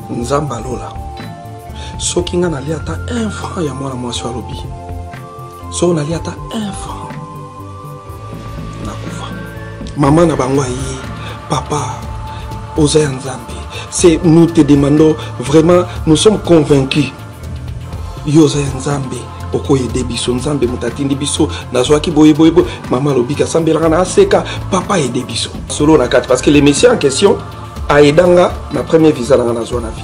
Nzambe alola soki nga nalia ata un franc ya mwana mwasi alobi soki nalia ata un franc nakufa. Mama na bango aye, papa oza ya Nzambe, c'est nous te demandons vraiment, nous sommes convaincus yo oza ya Nzambe, okoyede biso, Nzambe moto atindi biso, nazwaki boye boye boye. Mama alobiki asambelaka na aseka, papa aide biso solo na kati, parce que le monsieur en question aida nga na premier visa na nga nazwa na vie.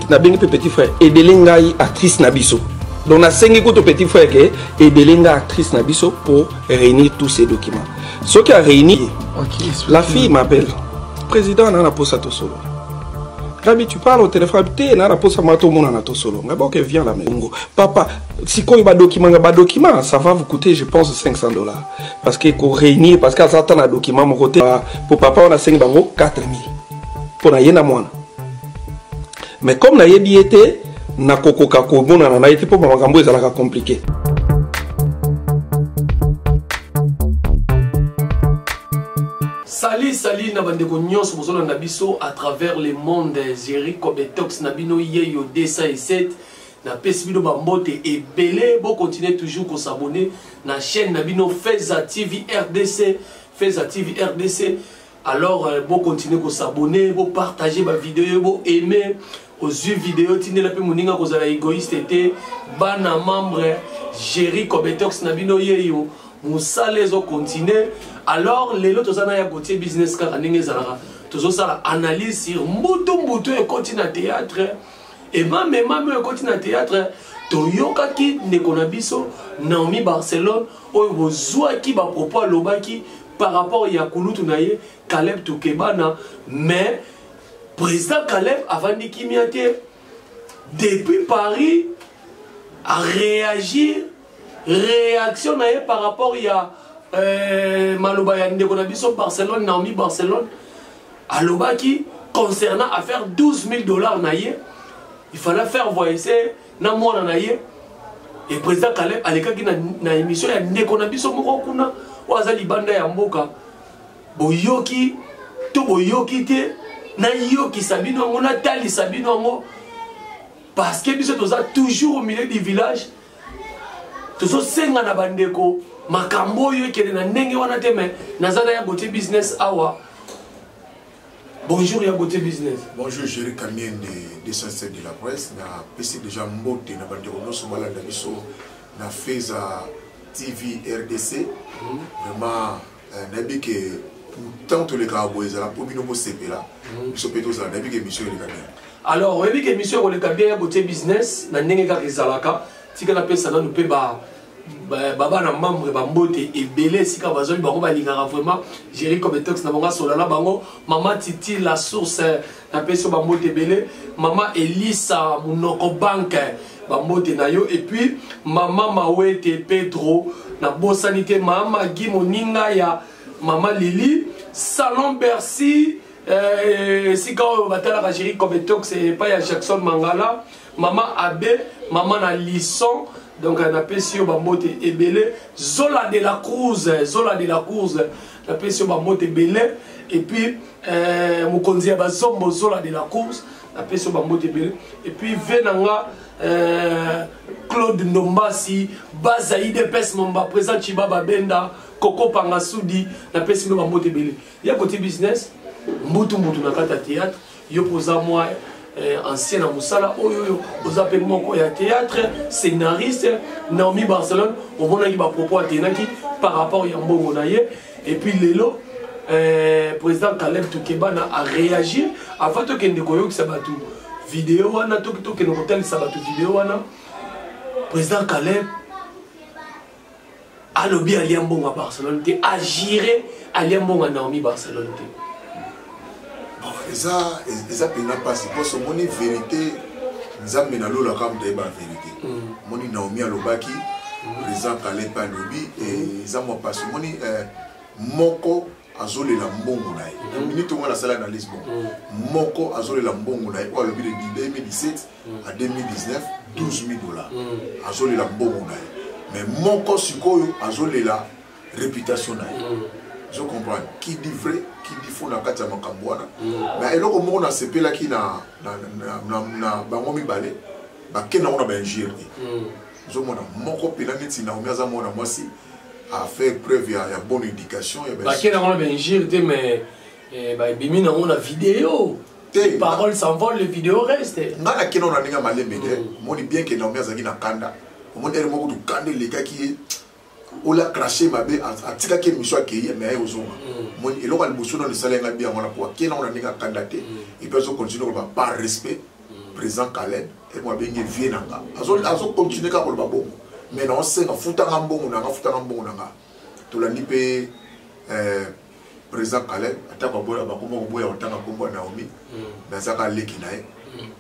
Nabengi mpe petit frère edele ngai actrice na biso, donc nasengi kutu petit frère ke edele ngai actrice na biso pour réunir tous ces documents. Soki a réunir, okay, la fille m'appelle, président na na posa tosolo. Gabi, tu parles au téléphone te na na posa mwa tomonana tosolo. Ngabi, ok, viens la maison. Papa, sikoyo badocument nga badocument, ça va vous coûter, je pense, 500 $, parce que ko réunir, parce que aza ata na document moko te. Po papa wana asengi bango 4000 mpo na ye na mwana, mais comme nayebi ye te, nakokoka komonana na ye te mpo bamakambo ezalaka compliqué. Sali sali na bandeko nyonso bozolanda biso à travers le monde. Jerry Kobetox na bino yeyo 207, napesi bino bambote ebele. Bocontinue toujours kos'abonner na chaîne na bino Feza TV RDC, Feza TV RDC. Alors bocontinue kos'abonner, bopartage bavideo, boaime. Ozwi video, tindela mpe moninga, kozala égoïste te. Bana membre, Jerry Kobetox na bino yeyo, mosala ezocontinue. Alors lelo toza na ya Gautier Business, kaka ndenge ezalaka, tozosala analyse sur mbutu mbutu ekoti na théâtre, emame emame oyo ekoti na théâtre. Toyokaki ndeko na biso Naomi Barcelone oyo bozwaki bapropos alobaki par rapport ya kulutu na ye Caleb Tukebana, mais président Caleb avandi kimia te depuis Paris, a réagir. Réaction na ye par rapport ya maloba ya ndeko na biso Barcelone, Naomi Barcelone alobaki concernant affaire 12 000 $ na ye, il fallait faire voyager na mwana na ye. Et président Caleb alekaki na émission ya ndeko na biso moko kuna oyo aza libanda ya mboka. Boyoki to boyoki te, nayokisa bino yango, natalisa bino yango, parce que biso toza toujours au milieu du village. Tozosenga na bandeko makambo oyo ekende na ndenge wana te. Me naza na ya Gautier Business awa. Bonjour ya Gautier Business. Bonjour Jerry Kamiende 207 de la presse. Napesi déjà mbote na bandeko nyonso balanda biso na Feza TV RDC. Vraiment nayebi ke ntango tolekaka boye ezala mpo bino bosepela, biso mpe tozala. Nayebi ke émission eleka bien. Alors oyebi ke émission ekoleka bien ya Gautier Business na ndenge kaka ezalaka. Tika napesa nanu mpe ba bana membre bambote ebele esika bazwami bango balingaka vraiment Jerry Kobetox na bango asola na bango. Mama Titi la source, napesi yo bambote ebele. Mama Elisa Monoko Banke, bambote na yo. Et puis mama Mawete Pedro, nabosani te mama Gi moninga ya mama Lili, Salon Bercy, esika oyo batalaka Jerry Kobetox epai ya Jackson Mangala, mama Abe, mama na Lison. Donc napesi yo bambote ebele. Zola de la Cruz, Zola de la Cruz, napesi yo bambote ebele. Et puis mokonzi ya bazombo Zola de la Cruz, napesi yo bambote ebele. Et puis ve na nga Claude Ndombasi baza IDPS momba, président Chiba Babenda Koko Panga Sudi, napesi bino bambote ebele. Ya Côté Business, mbutu mbutu na kati ya théâtre, yo mpo oza mwa ancien na mosala oyo, oyo oza mpe moko ya théâtre, scénariste. Naomi Barcelone, omonaki bapropos atenaki par rapport ya mbongo na ye. Et puis lelo président Caleb Tukebana a réagir. Avant tokende koyokisa bato video wana, tokende kotalisa bato video wana, président Caleb alobi alia mbongo ya Barcelone te, agire alia mbongo ya Naomi Barcelone te. Bon, eza mpenza mpasi mposo omoni vérité, Nzambe nalolaka moto ayeba vérité. Omoni Naomi alobaki, président Caleb mpe alobi, eza mwa mpasi. Omoni moko azolela mbongo na ye na minute ngo nasala analyse. Bon, moko azolela mbongo na ye oyo alobi de 2017 à 2019, 12 000 $, azolela mbongo na ye. Mais moko sikoyo azolela réputation na ye. Ozo comprendre? Qui dit vrai, qui dit faux na kati ya makambo wana. Mais eloko moko nasepelaki na, na, na, na, na bango mibale, bakenda yango na ba injure te. Ozomona moko mpena neti Naomi aza mwana mwasi a fait preuve ya bonne éducation ya bakenda yango na ba injure te, mais babimi nango na video. Les paroles s'envolent, les vidéos restent. Nga nakenda na ndenge ya malembe te. Omoni bien ke Naomi azalaki na kanda. Omoni ere moko kutu kanda elekaki ye, ola crache mabe, atikaki émission, akei, mais aye kozonga. Omoni eloko ya liboso nano esala nga bien wana, po akei nango na ndenge akanda te. Et puis azocontinue koloba par respect président Caleb, emo abengi vie na nga, azocontinue kaka koloba bongo, mais naosenga futanga mbongo na nga, futanga mbongo na nga. Tolandi mpe président Caleb, atako aboya, bakoma koboya kotanga nkombo ya Naomi, mais azaka leki na ye,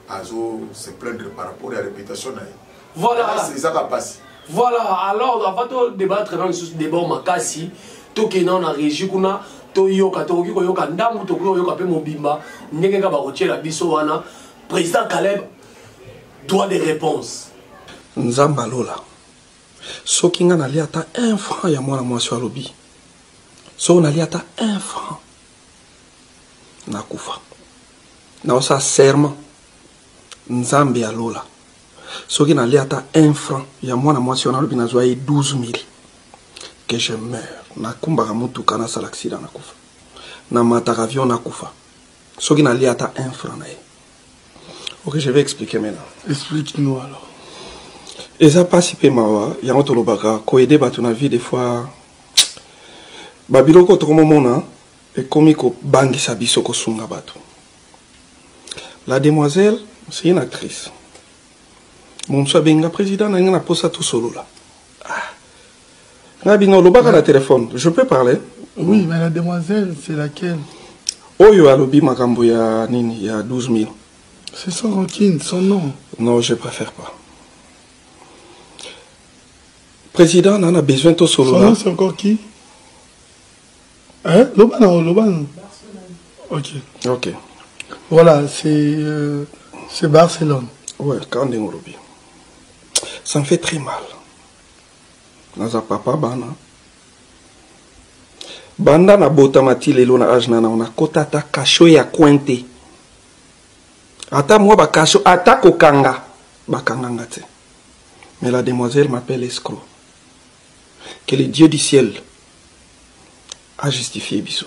azo se plaindre par rapport ya réputation na ye. Ezaka mpasi. Voilà, alors avant de débattre dans le débat makasi, tokende na régie kuna, toyoka, tokoki koyoka ndambu, tokoki koyoka mpe mobimba ndenge kaka bakotiela biso wana. Président Caleb, droit de réponse. Nzambe alola, soki nga nalia ata 1 franc ya mwana mwasi oyo alobi, soki nalia ata 1 franc, nakufa. Naosala serment, Nzambe alola, soki nalia ata 1 franc ya mwana mwasi wana alobi nazwa ye 12 000, que je meurs. Nakumbaka motuka, nasala accident, nakufa. Namataka avion, nakufa, soki nalia ata 1 franc na ye. Ok, je vais expliquer maintenant. Explique-nous alors. Eza mpasi mpe mawa. Yango tolobaka koaider bato na vie, des fois babiloko tokomomona ekomi kobangisa biso kosunga bato. La demoiselle, c'est une actrice. Momosu abenga: "Président, na ngai na posa tosolola." Ah. Ngai bino olobaka na téléphone, je peux parler. Oui, mais la demoiselle, c'est laquelle? Oyo alobi makambo ya nini, ya 12 000. C'est sans rancune, son nom. Non, je préfère pas. Président, on a besoin de Son tosolola. nom, c'est encore qui? Hein? Lobana, Lobana. Ok. Ok. Voilà, c'est Barcelone. Ouais, quand ndenge olobi, ça me fait très mal. Naza papa bana. Banda nabotama ti lelo na age nana, nakota ata cachot ya coin te, ata mwa bacachot, ata kokanga bakanganga te. Mais la demoiselle m'appelle escroc. Que le Dieu du ciel a justifié biso.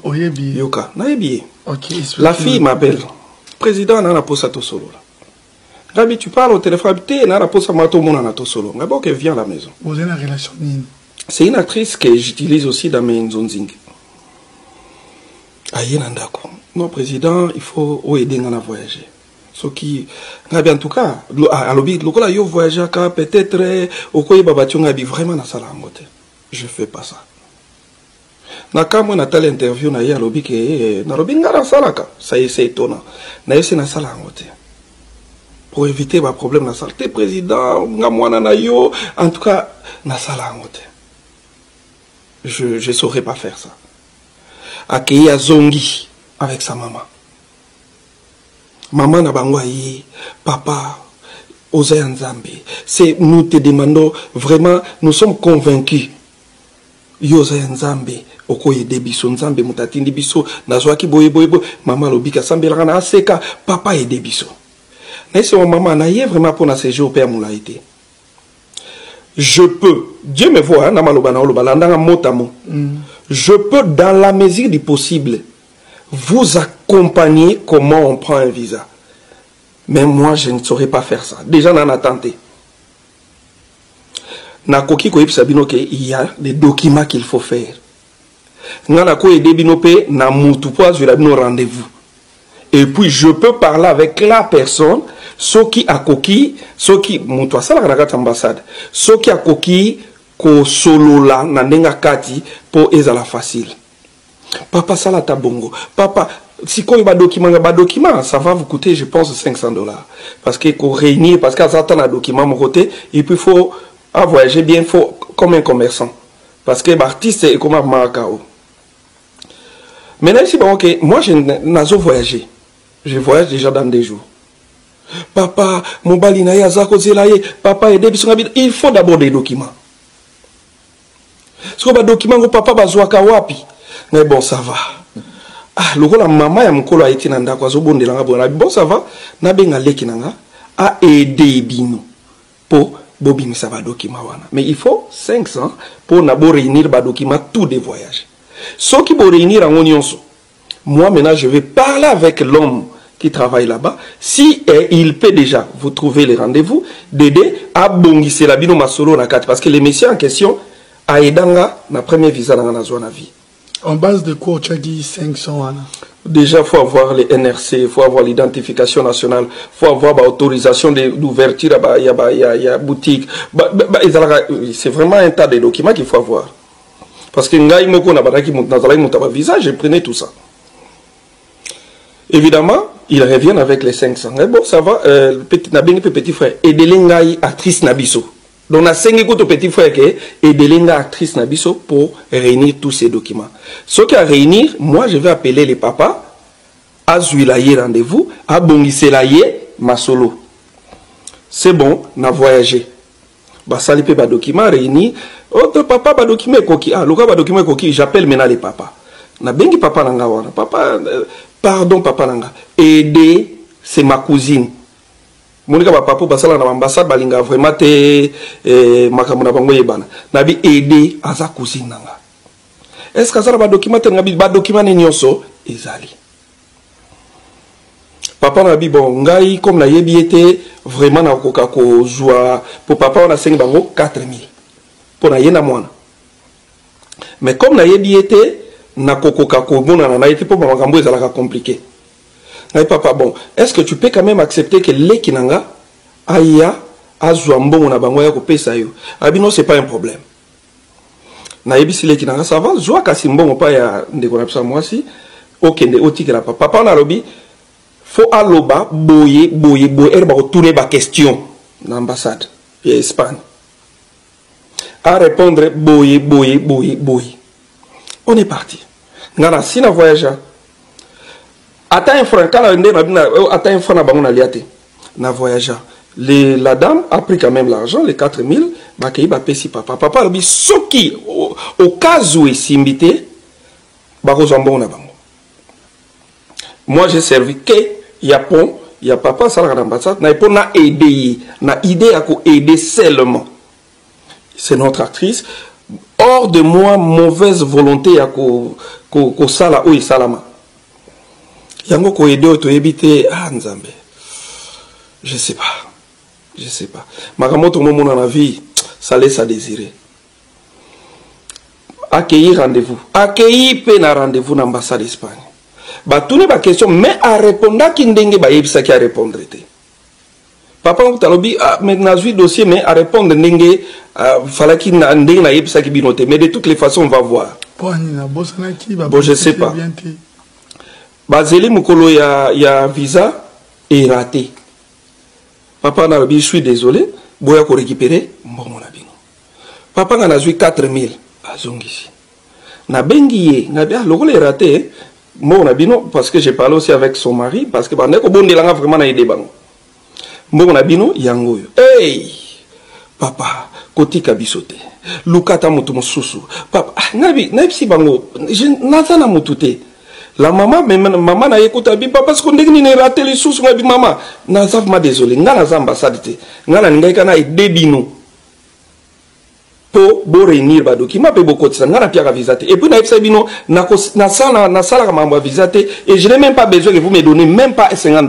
Oyebi. Yoka, nayebi ye. Ok, La fille m'appelle: "Président, na na posa tosolola." Ngabi: "Tu parles au téléphone te, na na posa mwa tomonana, tosolo." Ngabi: "Ok, viens à la maison." Vous avez une relation nini? C'est une actrice que j'utilise aussi dans mes nzonzing. Aye na ndako: "Non, président, il faut oaider nga na voyager." Soki ngabi: "En tout cas," alobi: "Lokola yo voyageaka, peut-être okoyeba bato." Ngabi: "Vraiment, nasala yango te, je fais pas ça." Na kamwe, natala interview na ye, alobi ke nalobi nga nasalaka. Ça y est, c'est étonnant. Na ye se nasala yango te pour éviter baproblème. Nasala te, président, nga mwana na yo. En tout cas, nasala yango te, je saurais pas faire ça. Akei, azongi avec sa maman. Mama na bango aye: "Papa, oza ya Nzambe, c'est nous te demandons vraiment, nous sommes convaincus, yo oza ya Nzambe, okoaider biso. Nzambe moto atindi biso. Nazwaki boye boye boye." Mama alobiki, asambelaka na aseka: "Papa, aide biso." Nayesi mama na ye vraiment mpo na séjour mpe ya molai te. Je peux, Dieu me voit, na maloba na oloba, landanga mot à mot. Je peux, dans la mesure du possible, vous accompagner comment on prend un visa, mais moi, je ne saurais pas faire ça. Déjà na tenté, nakoki koyebisa bino ke il y a des documents qu'il faut faire. Nga nakoaider bino mpe na mutu mpo azwela bino rendez-vous, et puis je peux parler avec la personne soki akoki, soki moto asalaka na kati ya ambassade, soki akoki kosolola na ndenge akati mpo ezala facile. Papa, sala ata bongo. Papa, sikoyo badocument, badocument, ça va vous coûter, je pense, 500 $ parce que koréunir, parce que aza ata na document moko te. Et puis faut à voyager bien, faut comme un commerçant, parce que baartiste ekoma maka o. Maintenant ici, bon, ok, moi je nazo voyager, je voyage déjà dans 2 jours. Papa, mobali na ye aza kozela ye. Papa, aide biso. Nga: "Il faut d'abord des documents." Sikoyo badocument ngo, papa, bazwaka wapi? Ngai bon, ça va. Ah, lokola mama ya mokolo ayeti na ndako azobondela nga boye, nabi bon, ça va, nabenga leki na nga aede bino mpo bobimisa badokima wana, mais il faut 500 mpo na boréunir badokima tout de voyage. Soki boréunir yango nyonso, moi maintenant je vais parler avec l'homme qui travaille là-bas, si eh, il peut déjà vous trouver les rendez-vous d'aider abongisela bino masolo na kati, parce que les messieurs en question aidanga na premier visa nanga nazwa na vie. En base de quoi tu as dit 500 wana? Déjà, faut avoir les NRC, faut avoir l'identification nationale, faut avoir bah, autorisation d'ouverture, bah, y a, bah, y a, y a boutique. Bah, bah, c'est vraiment un tas de documents qu'il faut avoir. Parce que ngai moko na bandaki nazalaki moto ya visa, je prenais tout ça. Évidemment, ils reviennent avec les 500. Mais bon, ça va, petit, nabengi pe petit frère, aidez ngai actrice na biso. Donc, nasengi kutu petit frère ke aidez ngai actrice na biso pour réunir tous ces documents. Ce qui a réunir, moi je vais appeler les papas, azwila ye rendez-vous, abongisela ye masolo. C'est bon, na voyagé. Basali pe ba document réunis. Oh, papa, ba document ekoki. Ah, loka ba document ekoki, j'appelle maintenant les papas. Nabengi papa nanga wana. Papa, pardon papa nanga. Aider, c'est ma cousine. Monika ba papa basala na ambassade balinga vraiment te makambo na bango yebana. Nabi aider aza cousine nanga. Est-ce que ça ba document te ngabi ba document ne nyonso ezali. Papa na bi bon ngai comme na yebi ete vraiment na koka kozwa po papa wana sengi bango 4000 po na ye na mwana. Mais comme na yebi ete na kokoka komonana na ye te po ba makambo ezalaka compliqué. Ngai papa bon, est-ce que tu peux quand même accepter que leki nanga aya azwa mbongo na bango ya kopesa yo? Abi non, c'est pas un problème. Nayebisi leki nanga ça va, zwa kasi mbongo pa ya ndeko na biso mwasi, okende otikela papa. Papa na alobi faut aloba boye boye boye ere bakotuna ba question na ambassade ya Espagne. A répondre boye boye boye boye. On est parti. Nga na sina voyage. Ata un franc kala nde na bina ata un franc na bango na liate. Na voyage. Les, la dame a pris quand même l'argent, les 4000, bakei bapesi papa. Papa alobi soki au cas où esimbi te bakozwa mbongo na bango. Moi j'ai servi que ya pont ya papa asalaka na ambassade na mpo na aider ye na idée ya ko aider seulement. C'est notre actrice. Hors de moi mauvaise volonté ya ko ko kosala oyo esalama. Yango ko aider oyo toyebi te, ah Nzambe. Je sais pas. Je sais pas. Makambo tokomona na vie, ça laisse à désirer. Accueillir rendez-vous. Accueillir pe na rendez-vous na ambassade d'Espagne. Batuni ba question mais a répondaki ndenge bayebisaki a répondre te. Papa nguta alobi ah, mais nazwi dossier mais a répondre ndenge falaki na ndenge nayebisaki bino te, mais de toutes les façons on va voir. Bon, je sais pas. Bazeli mokolo ya visa est raté. Papa na alobi je suis désolé, boya ko récupérer mbongo na bino. Papa nga nazwi 4000 azongisi. Nabengi ye, nabi ah lokola est raté mbongo na bino, parce que j'ai parlé aussi avec son mari, parce que bandeko bondelanga vraiment na aider bango. Mbongo na bino yango oyo. Hey papa, kotika biso te. Luka ata motu mosusu. Papa, ah, nabi nayebisi bango, je naza na motu te. La maman, mais maman na ye kuta bi papa siko ndenge nini raté lisusu ngabi mama, naza vraiment désolé, nga naza ambassade te. Nga na ngai kana aider bino. Po bo réunir ba documents pe bokotisa nga na piaka visa te. Et puis nayebisa bino na nasala nasalaka mambo ya visa te et je n'ai même pas besoin que vous me donnez même pas $50.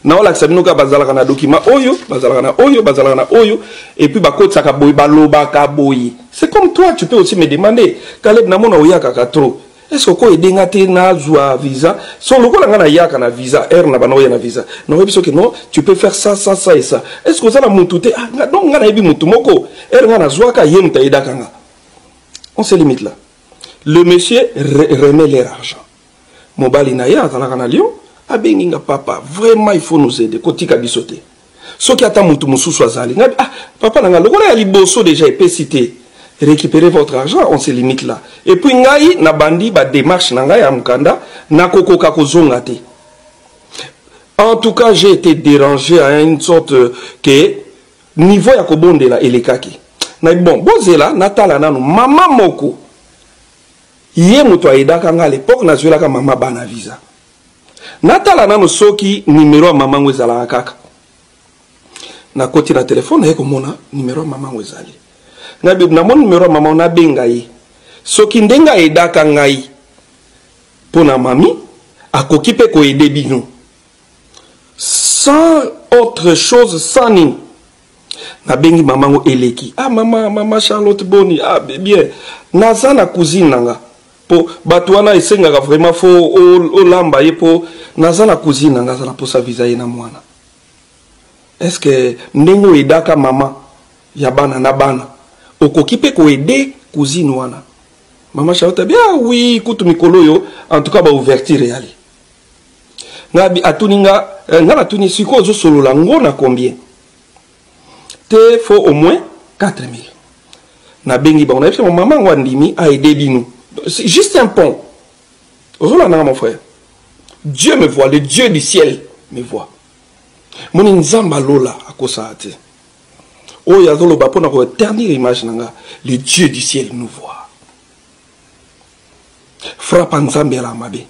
Naolakisa bino kaka bazalaka na document oyo, bazalaka na oyo, bazalaka na oyo, et puis bakotisaka boye, balobaka boye. C'est comme toi, tu peux aussi me demander, Caleb namona oyaka ka trop. Est-ce que ko edenga te na zwa visa? So lokola nga na yaka na visa, er na bana oya na visa. Na oyebi soki non, tu peux faire ça, ça, ça et ça. Est-ce que oza na mutu te? Ah, nga, donc nga nayebi mutu moko. Er nga na zwaka ye mutu ayedaka nga. On se limite là. Le monsieur remet leur argent. Mobali na ye azalaka na Lyon, abengi nga papa, vraiment il faut nous aider, kotika biso te. Soki ata mutu mosusu azali, nga ah papa na nga lokola ya liboso déjà epesi te. Récupérer votre argent, on se limite là. Et puis ngai na bandi ba démarche na ngai ya mukanda na kokoka kozonga te. En tout cas, j'ai été dérangé à une sorte que niveau ya kobondela elekaki. Na bon, bozela natala nanu mama moko. Ye moto aidaka nga à l'époque, nazwelaka mama bana visa. Natala nano soki numero ya mama ngo ezalaka kaka. Nakoti na telefone, naye komona numero ya mama ngo ezali. Ngai namoni numero ya mama, nabenga ye. Soki ndenge aidaka ngai mpo na mami, akoki mpe koaider bino. Sans autre chose, sans nini. Nabengi mama ngo eleki. Ah mama, mama Charlotte boni, ah bien. Naza na cousine na nga. Po bato wana esengaka vraiment fo olamba ye po naza na cousine na nga aza na posa visa ye na mwana. Est-ce que ndenge oaidaka mama ya bana na bana okoki mpe koaider cousine wana? Mama Charlotte abi ah oui, kutu mikolo oyo en tout cas ba ouverture eyali. Nga atuni nga nga natuni sikoyo ozosolola ngo na combien? Te faut au moins 4000. Nabengi bango, nayebisi bango mama yango andimi aide bino. C'est juste un pont. Ozolanda nga mon frère. Dieu me voit, le Dieu du ciel me voit. Moni Nzambe alola akosala te. Oyo azoloba mpona koternir image na nga, le Dieu du ciel nous voit. Frappe Nzambe ala mabe.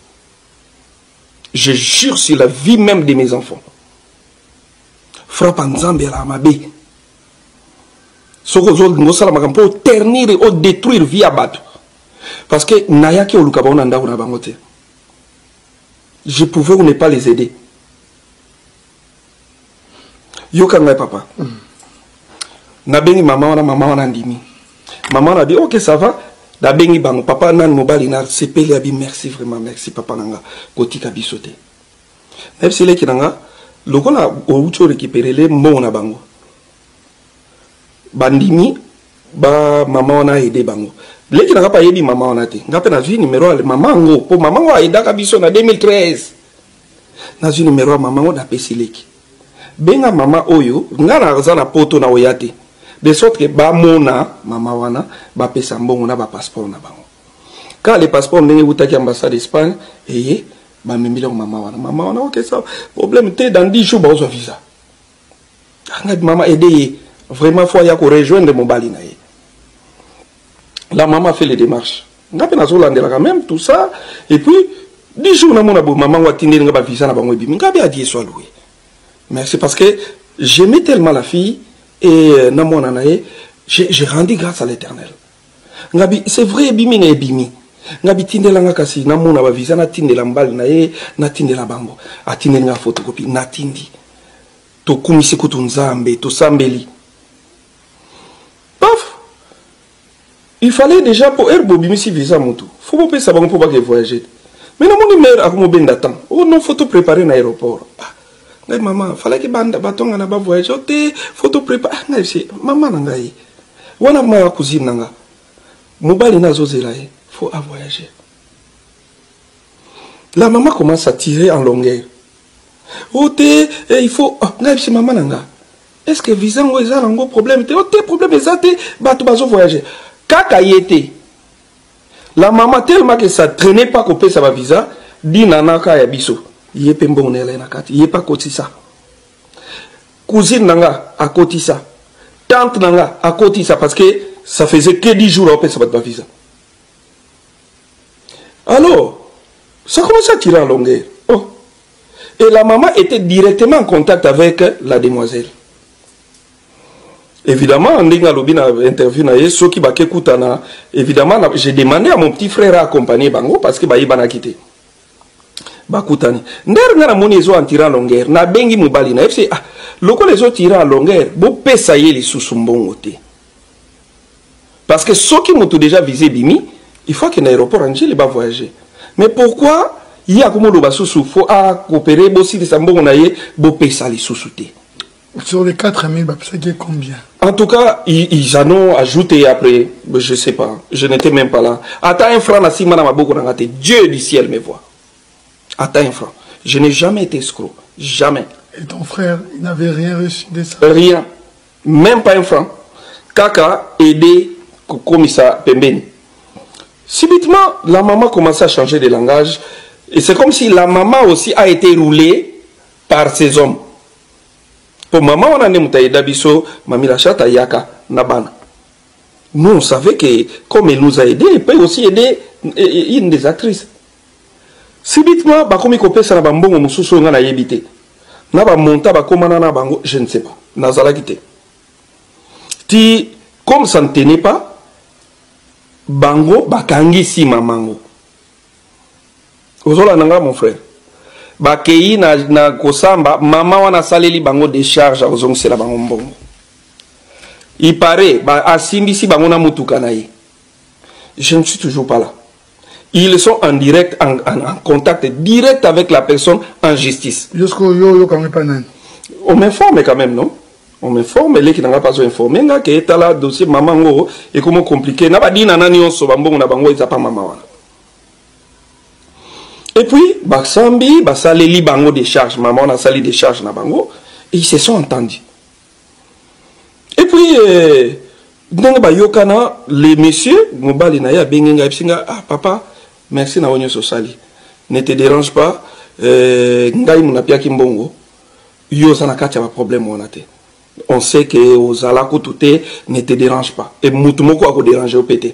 Je jure sur la vie même de mes enfants. Frappe Nzambe ala mabe. Soki ozolinga osala makambo mpo oternir, odétruire vie ya bato. Parce que nayaki oluka bango na ndako na bango te. Je pouvais ou ne pas les aider. Yoka ngai papa. Nabengi mama wana, mama wana andimi. Mama wana abi ok ça va. Nabengi bango papa nani mobali na sepeli abi merci vraiment merci papa nanga kotika biso te. Nayebisi leki nanga lokola outi orécupérer le mbongo na bango. Bandimi ba mama wana aide bango. Leki nanga mpe ayebi mama wana te. Nga mpe nazwi numero ya mama yango po mama yango aidaka biso na 2013. Nazwi numero ya mama yango napesi leki. Benga mama oyo nga naza na poto na oya te. De sorte que bamona mama wana bapesa mbongo na ba passeport na bango. Quand le passeport ndenge eutaki ambassade d'Espagne eye bamemi donc mama wana. Mama wana ok ça problème te dans 10 jours baozwa visa. Nga mama aide ye vraiment faut aya ko rejoindre mobali na ye. La maman fait les démarches. Nga pe nazolandelaka même tout ça et puis 10 jours namona boye mama ngo atindeli nga ba visa na bango ebimi. Nga be a Dieu soit loué. Merci parce que j'aimais tellement la fille et na mwana na ye, j'ai rendu grâce à l'Éternel. Ngabi c'est vrai ebimi na ebimi. Ngabi tindela nga kasi namona ba visa natindela mobali na ye, natindela bango. Atindeli nga photocopie natindi. Tokumisi kutu Nzambe, tosambeli. Paf! Il fallait déjà po heure bobimisi visa mutu. Faut bopesa bango po bake voyager. Mais namoni mère akomobenda temps. Oh non, faut to préparer na aéroport. Ah, ngai mama, fallait banda batonga na ba voyager te, faut to préparer. Ah, ngai c'est mama na ngai. Wana ma ya cousine na nga. Mobali na azozela ye, faut a voyager. La maman commence à tirer en longueur. Oh te, eh, il faut ah, ngai c'est maman na nga. Est-ce que visa ngo eza nango problème te? Oh te problème eza te, bato bazo voyager. Kaka ye te. La maman tellement que ça traînait pas kopesa ba visa, di nana ka ya biso. Ye pe mbongo na ye na kati, ye pa kotisa. Cousine na nga akotisa. Tante na nga akotisa parce que ça faisait que 10 jours apesa bato ba visa. Alors, ça commence à tirer en longueur. Oh. Et la maman était directement en contact avec la demoiselle. Évidemment, ndenge alobi na interview na ye, soki bake kutana, évidemment, j'ai demandé à mon petit frère à accompagner bango parce que bayebanaki te. Bakutani. Ndere nga namoni ezo en tirer en longueur, nabengi mobali na ye, ah, lokola ezo tirer en longueur, bopesa ye lisusu mbongo te. Parce que soki moto déjà visé bimi, il faut que na aéroport Angele ba voyager. Mais pourquoi ye akomoloba susu faut a coopérer bosilisa mbongo na ye bopesa lisusu te? Sur les 4000, bapesaki combien? En tout cas, ils en ont ajouté après, je sais pas, je n'étais même pas là. Ata un franc na sima na maboko na nga te, Dieu du ciel me voit. Ata un franc. Je n'ai jamais été escroc, jamais. Et ton frère, il n'avait rien reçu de ça? Rien, même pas un franc. Kaka aidé kokomisa pembeni. Subitement, la maman commençait à changer de langage. Et c'est comme si la maman aussi a été roulée par ces hommes. Pour maman, on a né mutaïda biso, mami la chata yaka na bana. Nous, on savait que comme elle nous a aidés, elle peut aussi aider une des actrices. Subitement bakomi kopesa na bambongo mosusu oyo ngai nayebi te, na bamonta bakomana na bango, je ne sais pas, nazalaki te. Ti comme ça ne tenait pas, bango bakangisi mamango. Ozolanda nga, mon frère? Bakei na kosamba, mama wana asaleli bango décharge, akozongisela bango mbongo. Il paraît ba, asimbisi bango na mutuka na ye. Je ne suis toujours pas là. Ils sont en direct, en contact direct avec la personne en justice. Jusqu'au yo yokango epa nani? On m'informe quand même, non? On m'informe. Eleki na nga mpe azoinforme nga ke etala dossier mama ngo ekomo compliqué na badina na nyonso, bambongo na bango eza pa mama wana. Et puis basambi, basaleli bango décharge, mama wana asali décharge na bango et ils se sont entendus. Et puis ndenge bayokana, le monsieur, mobali na ye abengi ngai, ayebisi ngai: "Ah papa, merci na oyo nyonso osali, ne te dérange pas, ngai monapiaki mbongo, yo oza na kati ya baproblème wana te, on sait que ozala kutu te, ne te dérange pas et mutu moko akodérange yo mpe te.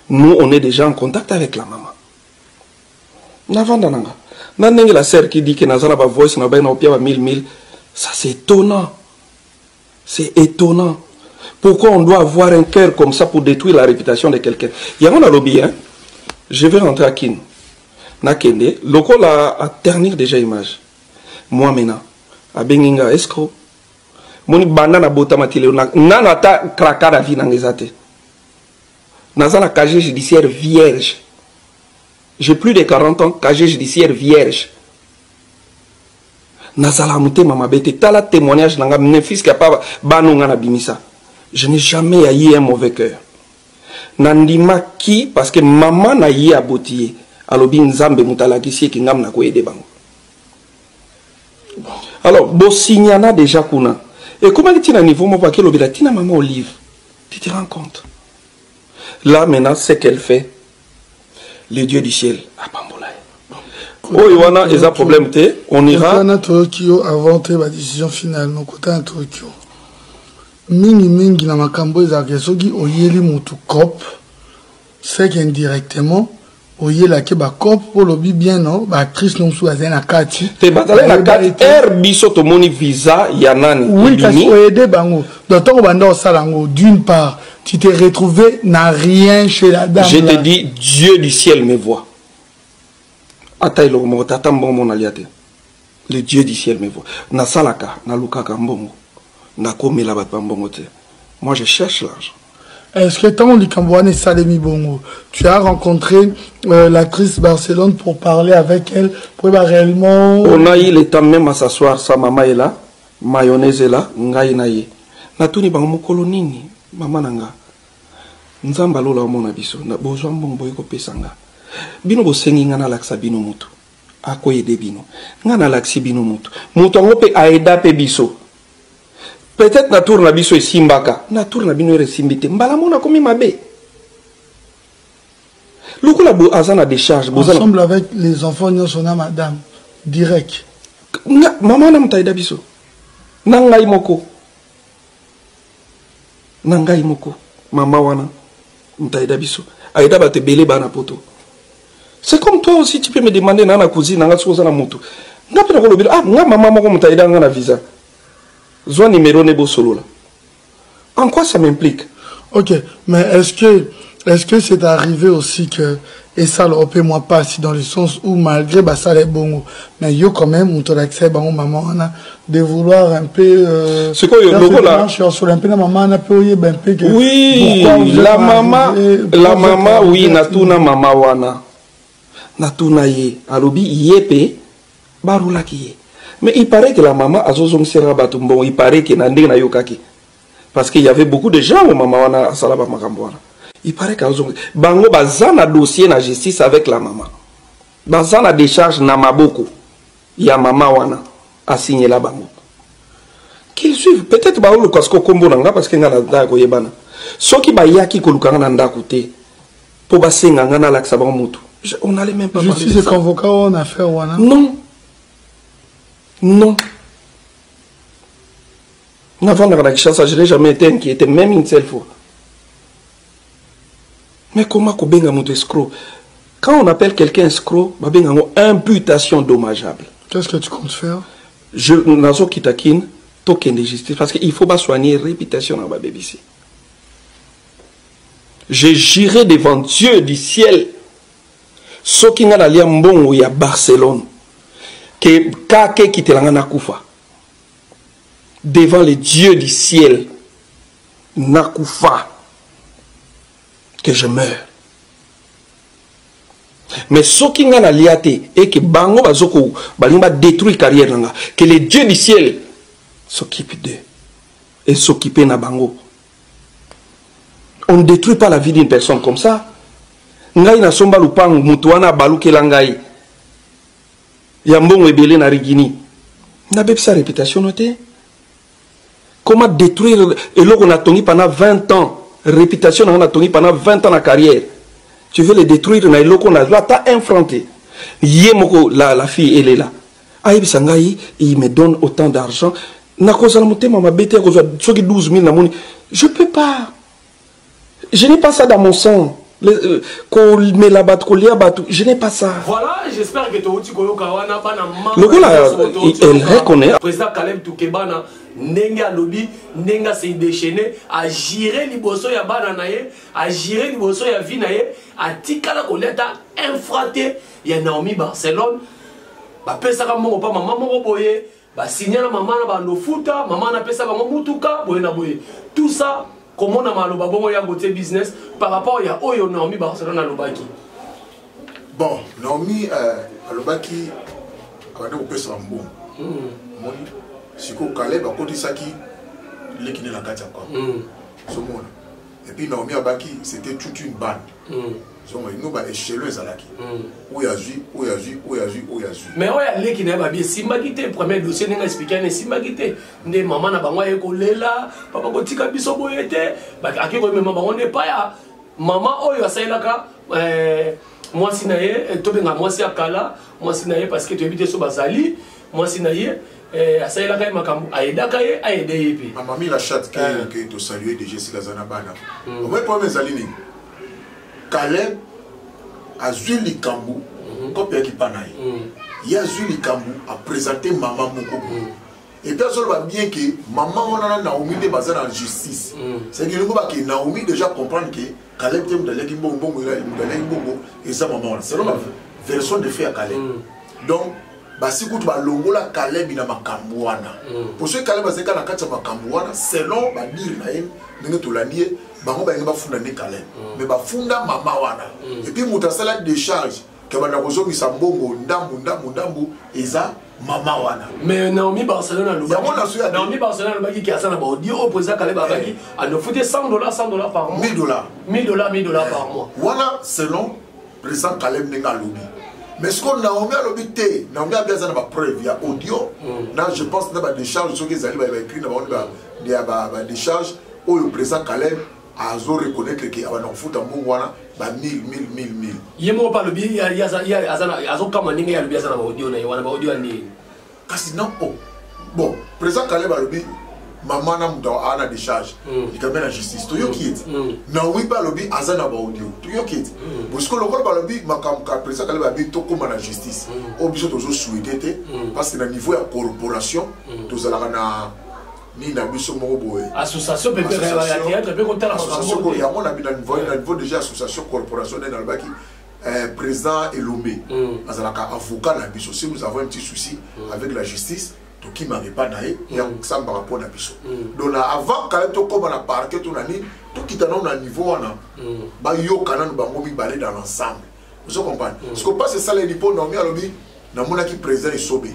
Nous, on est déjà en contact avec la maman." Navanda na nga na ndenge la sœur qui dit que naza na bavoice na bai na opia ba 1000 1000. Ça, c'est étonnant, c'est étonnant. Pourquoi on doit avoir un cœur comme ça pour détruire la réputation de quelqu'un? Yango nalobi, hein, je vais rentrer à Kin, nakende lokola à ternir déjà image. Moi maintenant, abengi nga escroc. Moni, banda nabotama ti lelo, nano ata kraka na vie nanga eza te. Naza na casier judiciaire vierge. J'ai plus de 40 ans, casier judiciaire vierge. Nazala motema mabe te. Tala témoignage na nga, ne fût-ce que pa bano nga na bimisa, je n'ai jamais eu un mauvais cœur. Nandimaki parce que mama na ye aboti ye, alobi Nzambe moto alakisi eke ngam na koyede bango. Alors bosignana déjà kuna, ekomaki ntina niveau moko akelobela ntina mama Olive. Tu te rends compte là maintenant ce qu'elle fait? Le Dieu du ciel apambola ye. Oyo wana eza problème te, on ira. Wana toyoki yo. Avant te badécision finale, nokota na toyoki yo mingimingi na makambo ezalaka soki oyeli motu cop, c'est qu'indirectement oyelaki bacop mpo olobi bien no baactrice no mosusu bazali na kati. Te, bazalaki na kati aire. Biso tomoni visa ya nani? Oui, kasi ebimi. Oyede bango. Donc ntango banda osala yango, d'une part tu t'es retrouvé na rien chez la dame Je te là. dis, Dieu du ciel me voit. Ata eloko moko te, ata mbongo nalia te. Le Dieu du ciel me voit. Nasalaka, nalukaka mbongo, nakomela bato bambongo te. Moi, je cherche l'argent. Est-ce que tant likambo wana esalemi bongo, tu as rencontré l'actrice Barcelone pour parler avec elle, pour yeba réellement? On a eu le temps même à s'asseoir. Sa maman est là, mayonnaise est là, ngai na ye. Natuni bango mokolo nini: "Mama na nga, Nzambe alola omona biso. Bozwa mbongo boye kopesa nga, bino bosengi nga nalakisa bino motu akoyede bino. Nga nalakisi bino motu, moto yango mpe aeda mpe biso. Peut-être na tour na biso esimbaka, na tour na bino ere esimbi te. Mbala mona akomi mabe lokola bo aza na décharge boza na Ensemble avec les enfants nyonso na madame direct? Nga, mama wana moto ayeda biso na ngai moko, na ngai moko. Mama wana moto ayeda biso, ayeda bato ebele bana poto. C'est comme toi aussi, tu peux me demander na cousine na nga. Soki oza na motu, nga mpe nakolobela: ah, nga mama moko moto ayeda nga na visa, zwa numéro ne bosolola. En quoi ça m'implique? Ok, mais est-ce que c'est arrivé aussi que esala ope mwa pasi, dans le sens où malgré basala ebongo, mais yo quand même moto alakisa bango mama wana, de vouloir un peu Sikoyo, faire lokola- osola mpe na mama wana mpe oyeba un peu que Oui, pourquoi vous la êtes mama, arrivé, la pourquoi vous êtes mama, oui, arrivé à natuna mama wana, natuna ye, alobi ye mpe barulaki ye. Mais il paraît que la mama azozongisela bato mbongo. Il paraît que na ndenge nayokaki, parce qu'il y avait beaucoup de gens oyo mama wana asala bamakambo wana, il paraît que azongi bango baza na dossier na justice avec la mama, baza na décharge na maboko ya mama wana asignela bango. Qu'ils suivent. Peut-être baoluka siko kombo na nga, parce que nga na ndako koyebana. Soki bayaki koluka nga na ndako te mpo basenga nga nalakisa bango motu, on allait même pas parler Justice de ça. econvoka oyo na affaire wana? Non, non. Navandaka na Kinshasa, je n'ai jamais été inquiété même une seule fois. Mais comment kobenga moto escroc? Quand on appelle quelqu'un escroc, babenga yango imputation dommageable. Qu'est-ce que tu comptes faire? Je nazokita Kin, tokende justice, parce que il faut basoigner réputation na babebisi. Je j'irai devant Dieu du ciel, soki nga nalia mbongo ya Barcelone, ke kaka ekitela nga nakufa. Devant le Dieu du ciel, nakufa, que je meurs. Mais soki nga nalia te, et que bango bazoko balingi ba détruire carrière na nga, que le Dieu du ciel s'occupe d'eux et s'occuper na bango. On ne détruit pas la vie d'une personne comme ça. Ngai nasomba lupangu, mutu wana abalukela ngai ya mbongo ebele na Rigini, nabebisa réputation no te. Comment détruire eloko natongi pendant 20 ans, réputation na nga natongi pendant 20 ans na carrière, tu veux le détruire na eloko nazwa ata un franc te? Ye moko la fille, elle est là, ayebisa ngai, il me donne autant d'argent, nakozala motema mabe te ya kozwa soki 12 000 namoni. Je peux pas, je n'ai pas ça dans mon sang. Komela bato, kolia bato, je n'ai pas ça. Voilà, j'espère que touti koyoka wana bana mama. Lokola elle reconnaît. Président Caleb Tukebana, ndenge alobi, ndenge ase déchaîné, agiré liboso ya bana na ye, agiré liboso ya vie na ye, atikala koleta un franc te ya Naomi Barcelone. Bapesaka mbongo pa mama moko boye, basinya na mama na bando futa, mama na pesa bango mutuka boye na boye. Tout ça komona maloba bongo ya gote business par rapport ya oyo Naomi Barcelone alobaki. Bon, Naomi alobaki abandi kopesa mbongo. Moni sikoyo Caleb akotisaki leki ne na kati ya camp. Somona. Et puis Naomi abaki, c'était toute une bande. Zongo ino ba échelon ezalaki. Oyo azwi, oyo azwi, oyo azwi, oyo azwi. Mais oyo aleki na ye babi esimbaki te, premier dossier ndenge expliqué na esimbaki te. Nde mama na bango aye kolela, papa kotika biso boye te. Ba ake komema bango nde paya. Mama oyo asalelaka mwasi na ye, tobenga mwasi ya kala, mwasi na ye parce que toyebi te so bazali, mwasi na ye, asalelaka ye makambo, ayedaka ye, ayede ye pe. Ma mamie la chatte que to saluer déjà sika zana bana. Au moins problème ezali nini? Caleb azwi likambo, kope yaki pa na ye. Ye azwi likambo, a présenté mama moko boye. Et puis azoloba bien que maman wana na Naomi nde baza na justice. C'est que lingo ba ke Naomi déjà comprendre que Caleb te mutu aliaki mbongo, mbongo ela, mutu aliaki mbongo, eza maman wana. Selon la version de fait ya Caleb. Donc, basi kutu balongola Caleb na makambo wana. Pour ceux Caleb azalaki na kati ya makambo wana, selon ba dire na ye, ndenge tolandi ye, bango balingi bafunda nde Caleb. Mais bafunda mama wana. Et puis mutu asala décharge ke banda kozongisa mbongo ndambu, ndambu, ndambu, eza mama wana. Mais Naomi Barcelone alobaki, Yango na suya te. Naomi Barcelone alobaki ki aza na ba audio oyo président Caleb abaki, anofute 100 $, 100 $ par mois. 1000 $. 1000 $, 1000 $ par mois. Wana selon président Caleb ndenge alobi. Mais ce que Naomi alobi te, Naomi abi aza na ba preuve ya audio, na je pense na ba décharge soki ezali ba écrit na ba ba ya ba ba décharge oyo président Caleb azo reconnaître que abana kofuta mbongo wana ba 1000, 1000, 1000, 1000. Ye moko pa alobi, ya, ya, ya, ya, aza na, azokama ndenge ye alobi aza na ba audio na ye wana, ba audio ya ndenge. Kasi non, oh. Bon, président Caleb alobi mama na moto aza na décharge. Likambo na justice. Toyoki ete. Naomi pa alobi aza na ba audio. Toyoki ete. Parce que lokola balobi makambo ka président Caleb alobi tokóma na justice. Oyo biso tozo souhaiter te, parce que na niveau ya corporation, tozalaka na nini na biso moko boye. Association pe pe ya théâtre pe kotala makambo Association te. yango na bina niveau, na niveau déjà association corporation nde nalobaki, président Elombe azalaka avocat na biso. Si nous avons un petit souci avec la justice, tokimaka epai na ye, ya kosambaka mpo na biso. Donc na avant kala tokóma na parquet to na nini, tokita nano na niveau wana, bayoka nano bango mibale dans l'ensemble. Ozo comprendre? Parce que passe esaleli mpo Naomi alobi namonaki président Esobe.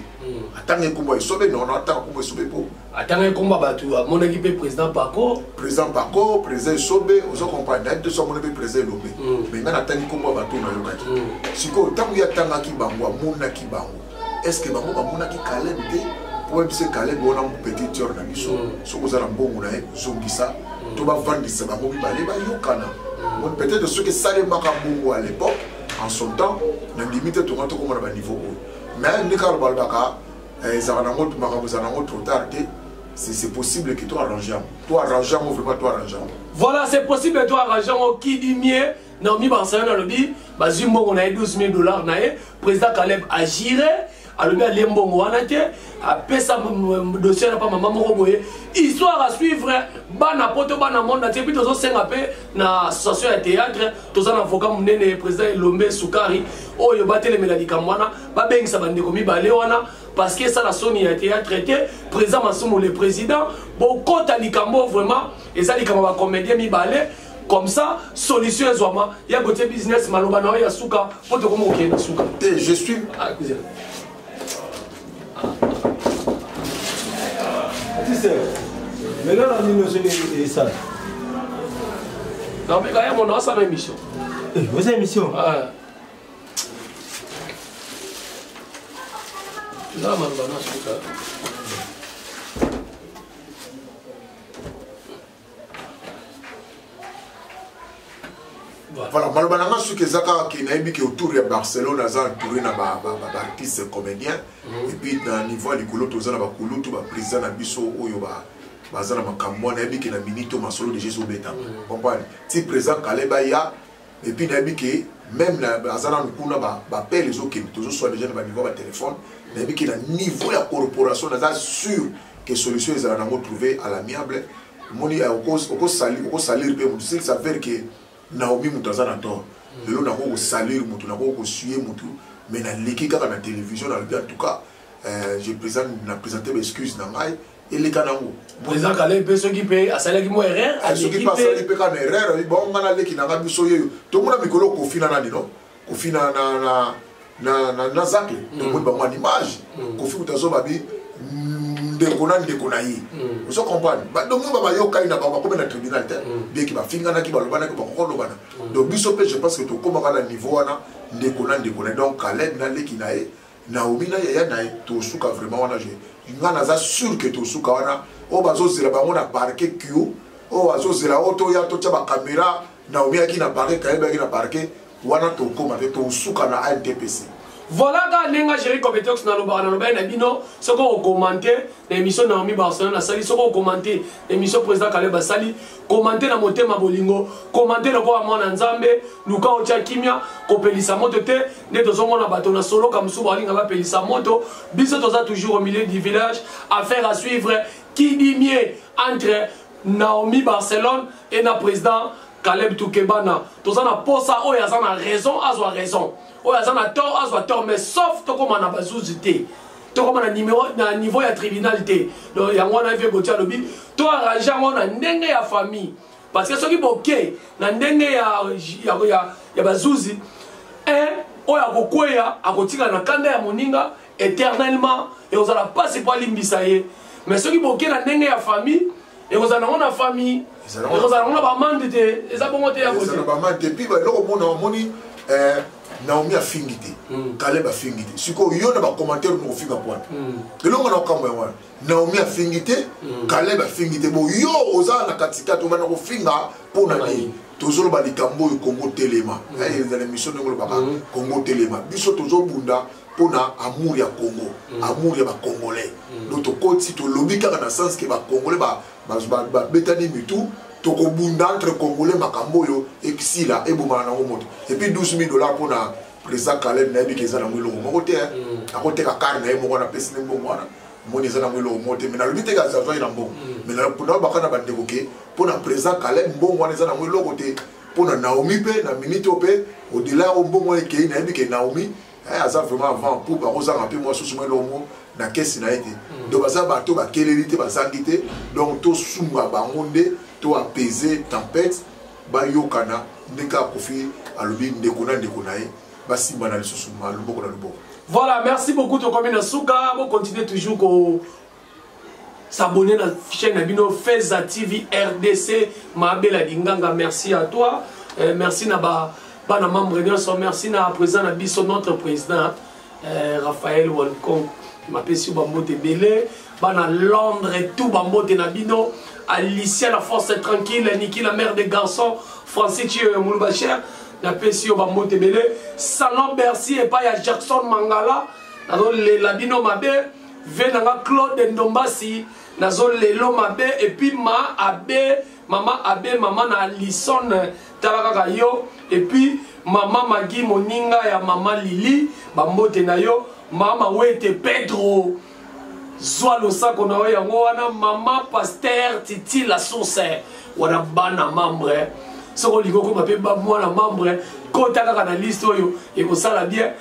Atanga ekombo ya Esobe, non, non, atanga kombo Esobe mpo atanga ekombo ya bato, amonaki mpe président Paco. Président Paco, président Esobe, ozo comprendre? Nayebi te so amoni mpe président Elombe. Mais ngai natangi kombo ya bato nayokaki. Sikoyo ntango ye atangaki bango, amonaki bango, est ce que bango bamonaki Caleb te? Po bayebisa Caleb wana petit tueur na biso, soki oza na mbongo na ye ozongisa, to bavandisa bango mibale bayokana. Bon, peut-être soki esalemaka bongo à l'époque, en son temps, nandimi te tonga tokóma na baniveau oyo. Mais nde kaka balobaka, ezalaka nango makambo ezala nango trop tard te. C'est possible que to arrange yango, to arrange yango vraiment, to arrange yango. Voilà, c'est possible to arrange yango. Qui dit mieux? Naomi Barcelone alobi bazwi mbongo na ye 12 000 dollars na ye. Président Caleb agire alobi alie mbongo wana te, apesa dossier na pa mama moko boye. Histoire à suivre, bana poto bana monde entier. Puis tozosenga mpe na association ya théâtre, toza na avocat monene président Elombe Sukari oyo batelemela likambo wana, babengisa bandeko mibale wana parce que esala soni ya théâtre te. Président Masumu le président, bokota likambo vraiment eza likambo ba comédien mibale, comme ça solution ezwama. Ya gotie business maloba na yo ya suka po tokoma kokende na suka. Te, je suis ah, cousin. Artiste, maintenant na nini soki esala? Non, mais quand même, on a ça émission. Eh, vous avez émission? Ouais. Là, maloba na suka. Voilà, maloba na nga soki eza kaka ke nayebi ke autour ya Barcelone aza entouré na baartiste comédien, et puis na niveau ya likolo toza na bakulutu, baprésident na biso oyo baza na makambo wana. Nayebi ke na minute oyo masolo déjà ezobetama, comprendre ti président Caleb aya. Et puis nayebi ke même aza nanu kuna, bapele ezokende, tozoswa déjà na baniveau ya batelefone. Nayebi ke na niveau ya corporation naza sûr ke solution ezala nango trouvé à l'amiable. Omoni, okosalir mpe motu s'il s'avère ke Naomi moto aza na tort. Lelo nakoki kosalir motu, nakoki kosuye motu, mais naleki kaka na télévision, nalobi en tout cas, je présente, na présente baexcuse na ngai, eleka nango. Président Caleb mpe soki mpe asalaki mwa erreur, soki mpe asali mpe kaka na erreur, bon, nga naleki na nga biso yeyo tomona mikolo Kofi na nani, no Kofi na Zacle, tomoni bango en image. Kofi moto azoba bi ndeko na ndeko na ye, ozo comprendre? Donc ba bayokani na bango, bakomi na tribunal te, bien ke bafinganaki, balobanaki, bakokolobana. Donc biso mpe je pense que tokomaka na niveau wana, ndeko na ndeko na ye. Donc Caleb na leki na ye, Naomi na yaya na ye, tosuka vraiment wana. Je nga naza sûr ke tosuka wana. Oyo bazozela bango na parquet q, oyo bazozela oyo toya totya bacaméra, Naomi ayaki na parquet, Caleb ayaki na parquet wana, tokóma te, tosuka na ANTPC. Voilà kaka ndenge Géri Competox nalobaka, nalobaki na bino, soki okomante na émission Naomi Barcelone asali, soki okomante na émission président Caleb asali, komante na motema bolingo, komante lokola mwana Nzambe, luka otya kimia, kopelisa moto te. Nde tozomona bato na soloka mosusu balinga bapelisa moto, biso toza toujours au milieu du village. Affaire à suivre, qui dit mieux entre Naomi Barcelone et na président Caleb Tukebana. Toza na posa oyo aza na raison azwa raison, oyo aza na tort azwa tort, mais sauf tokóma na bazuzi te, tokóma na numéro na niveau ya tribunal te. Donc yango wana vie Gauthier alobi to arrange yango na ndenge ya famille, parce que soki boke na ndenge ya bazuzi, un oyo akokweya akotika na kanda ya moninga éternellement, ekozala mpasi mpo alimbisa ye. Mais soki boke na ndenge ya famille, ekozala nango na famille, ekozala nango na bamande te, eza bongo te ya kote bamande te. Puis eloko mona omoni, Naomi afingi te, Caleb afingi te. Sikoyo yo na bacommentaire mokofinga pwana elongo na okambo yango wana. Naomi afingi te, Caleb afingi te, bo yo oza na katikati, obanda kofinga mpo na nini? Tozoloba likambo oyo, Kongo telema. Ezala émission ndenge olobaka Kongo telema, biso tozobunda mpona amour ya Congo, amour ya bacongolais. Donc tokoti, tolobi kaka na sens ke bacongolais babetani mitu, tokobunda entre congolais, makambo oyo ekisila, ebomana nango moto. Et puis 12 000 dollars mpona président Caleb, nayebi ke eza nango eloko moko te. Akoteka kare na ye moko wana, apesi nde mbongo wana, moni eza nango eloko moko te. Mais nalobi te ke azwaki na mbongo, mais nalobaka na bandeko ke mpona président Caleb mbongo wana eza nango eloko te. Mpona Naomi mpe na minute oyo mpe au-delà oyo mbongo wana ekei, nayebi ke Naomi aza vraiment avant pour bakozanga mpe mwa susu mwa eloko mo na kesi na ye te. Donc baza bato bakeleli te, bazangi te. Donc tosunga bango nde to apaiser tempête, bayokana ndenge kaka Kofi alobi, ndeko na ndeko na ye, basimbana lisusu loboko na loboko. Voilà, merci beaucoup. Tokomi na suka, bocontinue toujours ko s'abonner na chaîne na bino Feza TV RDC. Mabela Dinganga, merci à toi. Merci na ba bana membre nyonso, merci na président na biso, notre président Raphaël Walcon, mapesi yo bambote ebele. Bana Londres et tout, bambote na bino. Alicia la force tranquille, Niki la mère des garçons, Francis Thio Moulouba cher, napesi yo bambote ebele. Salon Bercy epai ya Jackson Mangala, nazolela bino mabe. Ve nanga Claude Ndombasi, nazolelo mabe. Et puis ma abe, mama abe, mama na Alison. Tala kaka yo. Et puis mama Magui moninga ya mama Lili, bambote na yo. Mama Wete Pedro, zwa losako na yo yango wana. Mama Pasteur Titi la source, wana bana membre. Soki olingi okoma mpe mwana membre, kota kaka na liste oyo ekosala bien.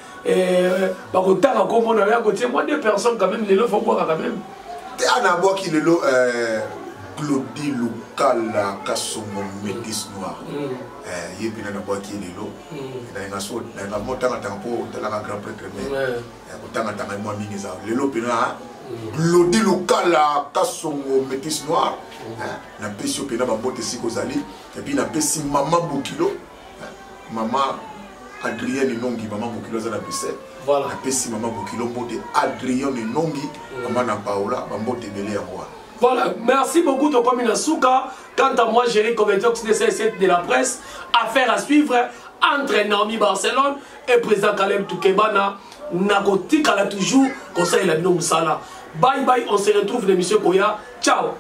Bakotanga kombo na yo ya kotie moi deux personnes quand même lelo, faut bwaka quand même. Te ana abwaki lelo Claudie Lukala Kasongo métis noir. Ye mpena nabwaki lelo. Nayenga so nayenga motangatanga mpo otalaka grand prêtre, mais kotangatanga mwa mingi eza lelo mpena. Claudie Lukala Kasongo métis noir, napesi yo mpena bambote esika ozali. Et puis napesi mama Bokilo, mama Adrienne Enongi, mama Bokilo aza na Bruxelles. Napesi mama Bokilo mbote, Adrienne Enongi, mama na Paola, bambote ebele yango wana. Voilà, merci beaucoup Tokomi Nasuka. Quant à moi, Jerry Covetox, DCS7 de la presse, affaire à suivre entre Naomi Barcelone et président Caleb Toukebana. Nakotikala toujours, conseil la bino musala. Bye bye, on se retrouve l'émission Koya. Ciao.